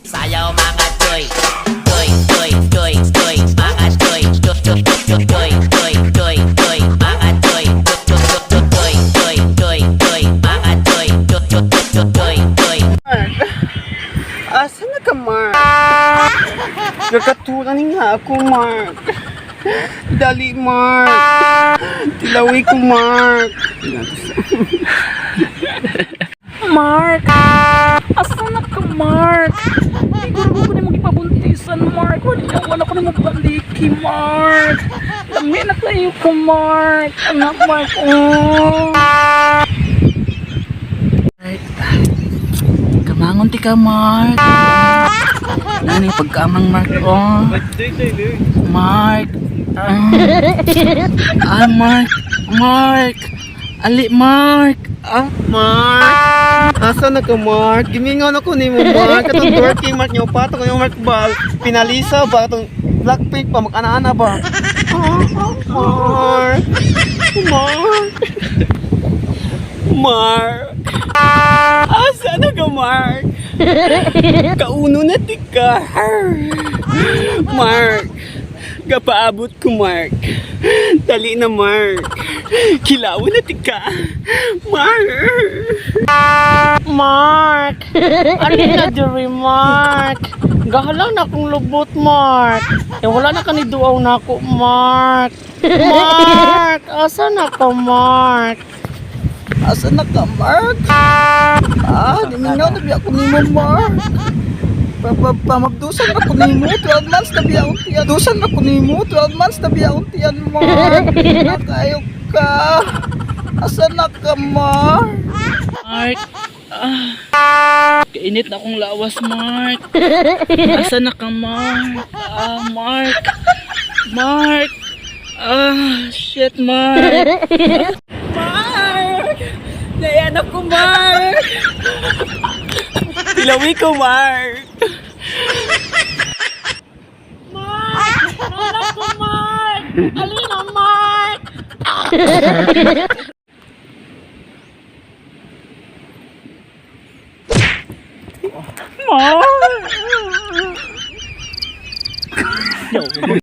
Sayaw, mga choy. Choy, choy, choy, choy. Mga choy. Choy, choy, choy, choy, choy, choy, choy. Mga choy. Choy, choy, choy, choy, choy, choy. Mga choy. Choy, choy, choy, choy, choy. Mark. Asa na ka, Mark? Gakaturan nga ako, Mark. Dali, Mark. Tilawi ko, Mark. Mark! Asa na ka, Mark? Siguro ko nimo gipabuntisan, Mark. Wala niya, wala ko nimo baliki, Mark. Lami na kayo ko, Mark. Anak, Mark, oh. Mark. Kamangon ti ka, Mark. Nani pagkaamang, Mark, oh. Mark. Ah, ah, Mark. Mark. Ali, Mark. Ah, Mark! Asa na ka, Mark? Gimingaw na ko nimo, Mark. Katong twerking, Mark. Nyo pato ko yung Mark ba? Pinalisa ba? Katong Blackpink pa? Mag-ana-ana ba? Ah, Mark! Mark! Mark! Asa na ka, Mark? Kauno na ti ka. Mark! Gapaabot ko, Mark. Dali na, Mark. Kilaw na ti ka. Mark! Mark! Ano na diri, Mark? Gahalaw na akong lubot, Mark. Eh, wala na kani duaw na ako, Mark. Mark! Asa na ka, Mark? Asa na ka, Mark? Ah, gimingaw na biya ko nimo, Mark. Pamabdusan na ko nimo, 12 months na biya akong tiyan. Dusan na ko nimo, 12 months na biya akong tiyan, Mark. Nakayo ka. Asa na ka, Mark? Mark, ah, kainit na akong lawas, Mark. Asa na ka, Mark? Ah, Mark. Mark. Ah, shit, Mark. Mark! Nayan ako, Mark! Tilawi ko, Mark! Mark! Anak ko, Mark! Alina, Mark! Mark!